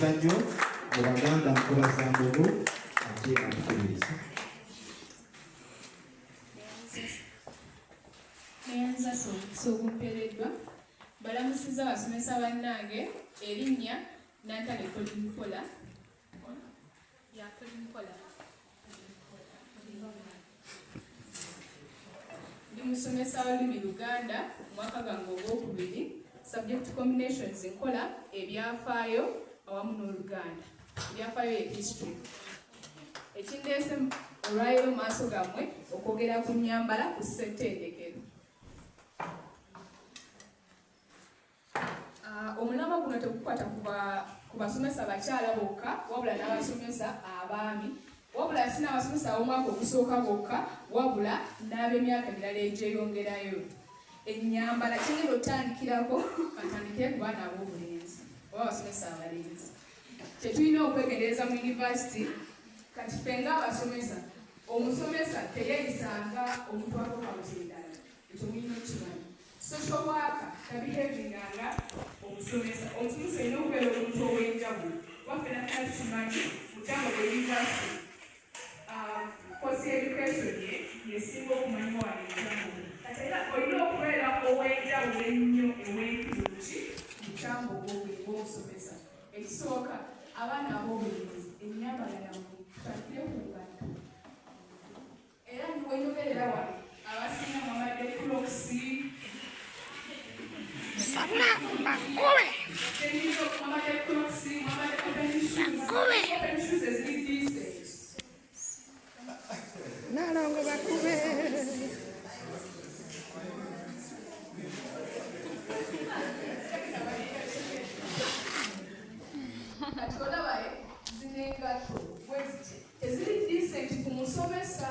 Tweyanziza nnyo mu Baganda Nkobazambogo ate atukubiriza. Neyanza omukisa ogumpeereddwa. Balamusiza abasomesa bannange, erinnya Nantale Kolimpola. Ya Kolimpola. Ndi musomesa wa lulimi Luganda, omwaka gwange ogwokubiri, subject combinations nkola ebyafaayo awamu n'Oluganda. Ebyafaayo ye history. Ekindeese olwaleero mu maaso gammwe okwogera ku nnyambala ku ssettendekero. Omulamwa guno tegukwata ku basomesa bakyala bokka wabula n'abasomesa abaami, wabula si n'abasomesa ab'omwaka ogusooka bokka wabula n'ab'emyaka emirala egyeyongerayo. Ennyambala kigenda otandikirako, katandikire ku baana ab'obulenzi oba abasomesa abalenzi. Kyetulina okwegendereza mu yunivasite kati ffe ng'abasomesa, omusomesa teyeeyisanga omuntu akokawuti endala, ekyo mulina okukimanya. Social worker tabehavinga nga omusomesa. Omusomesa olina okubeera omuntu ow'enjawulo, kuba ffena ffena tukimanyi mu Kyambogo University, course education ye yesinga okumanyibwa wano e Kyambogo. Kati era olina okubeera ow'enjawulo ennyo ew'enkizo ki mu Kyambogo ng'omusomesa. Ekisooka, abaana ab'obulenzi ennyambala yammwe tutandikire ku ngatto. Era wenyogerera wano abasinga mwambadde Crocs. Sabula bakube. Mwambadde Crocs, mwambadde open shoes. Bakube. Open shoes eziri decent. Nalongo bakube. Kati olaba zino engatto bwe ziti teziri decent ku musomesa.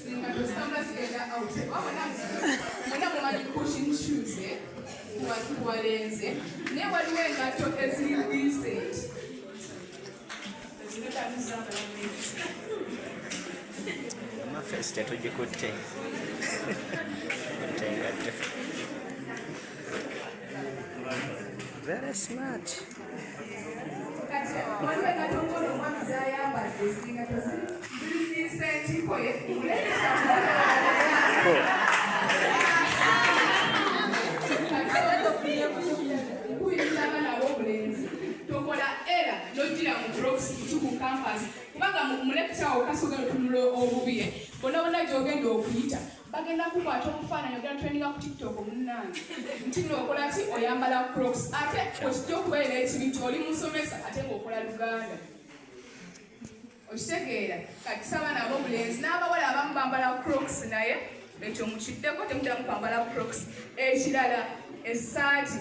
Zino engatto zitambula zigenda out. Oba mwena mumanyi pushing shoes ku balenzi, naye waliwo engatto eziri decent. Zino tazizambala mu Amafesi tetugikutte kutte engatto. Very smart. Kati waliwo engatto ng'ono omwami z'ayambadde, ziri engatto ziri decent ko ye. Cool. Nkubiriza abaana ab'obulenzi, tokola era n'ojjira mu Crocs kuki ku campus, kubanga mu lecture awo kasogera otunula obubi. Bonna bonna gy'ogenda okuyita bagenda kukwata obufaananyi, ogenda trendinga ku TikTok munnange nti nno okola ki, oyambala Crocs. Ate okijja okubeera ekibi nti oli musomesa ate ng'okola Luganda, okitegeera? Kati abaana ab'obulenzi n'abawala abamu bambala Crocs, naye ekyo mukiddeko, temuddamu kwambala Crocs. Ekirala, essaati.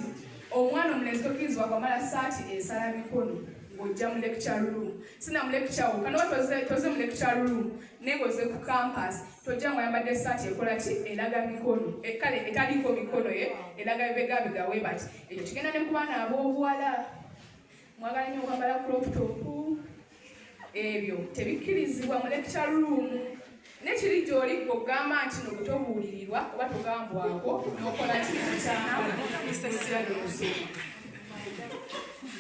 Omwana omulenzi tokkirizibwa kwambala saati esala mikono ng'ojja mu lecture room. Sina mu lecture wokka, noba toze mu lecture room naye ng'oze ku campus, tojja ng'oyambadde essaati ekola ki, eraga mikono. Kale etaliiko mikono ye eraga bibegabega we bati. Ekyo kigenda ne ku baana ab'obuwala. Mwagala nnyo okwambala crop top, ebyo tebikkirizibwa mu lecture room. Nekiri gy'oli gwe ogamba nti no gwe tobuulirirwa oba togambwako n'okola ki, nokyanosira n'osoma.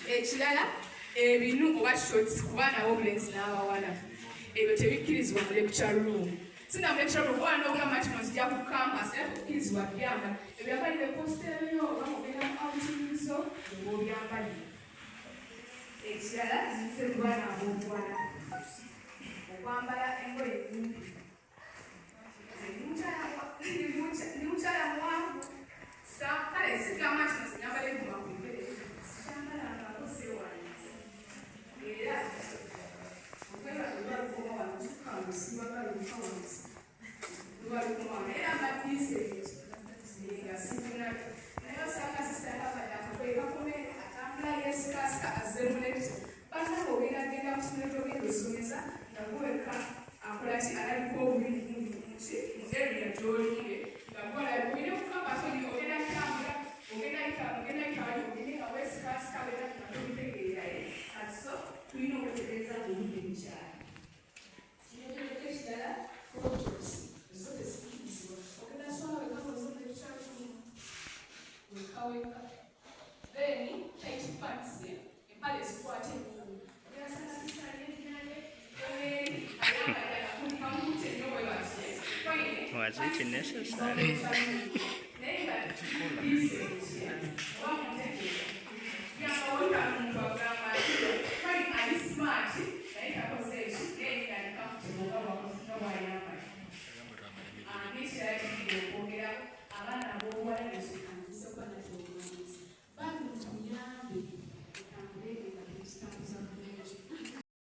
Ekirala, ebinu oba shorts ku baana ab'obulenzi n'abawala, ebyo tebikkirizibwa mu lecture room. Sina mu lecture room, oba n'ogamba nti no nzija ku campus, era tekukkirizibwa byambala. Ebyambalire hostel yo oba ogenda mu outing zo oba obyambalire. Ekirala, nze ku baana ab'obuwala, okwambala engoye ennimpi. Ndi mukyala muwanvu, kale sigamba nti nze nyambala ebikoma ku bigere, sikyambalangako, seewanyiza. Era okwebala luba lukoma wano, tusukka wansi, lwagala luka wansi, luba lukoma wano, era mba decent nga sifuna. Naye osanga sister akabadde akagoye kakome, atambula yesikasika azze mu lecture. Bannange, ogenda genda ku ssomero gy'ogenda osomesa nga gweweka akola ki, alabika obubi muki mu area gy'oliye nga gwolabika olina ku campus, ogenda kutambula, ogenda yita, ogenda yita wali, ogende nga weesikasika wena nga tobitegeera. Kati so tulina okwetegereza ng'obudde bukyali. Ekintu ekirala, crop tops zo tezikkirizibwa. Ogenda soma weka ng'oze mu lecture room weka weka. Then tight pants, empale ezikwata ennyo. Was it necessary? Naye nga decent, oba mutegeera.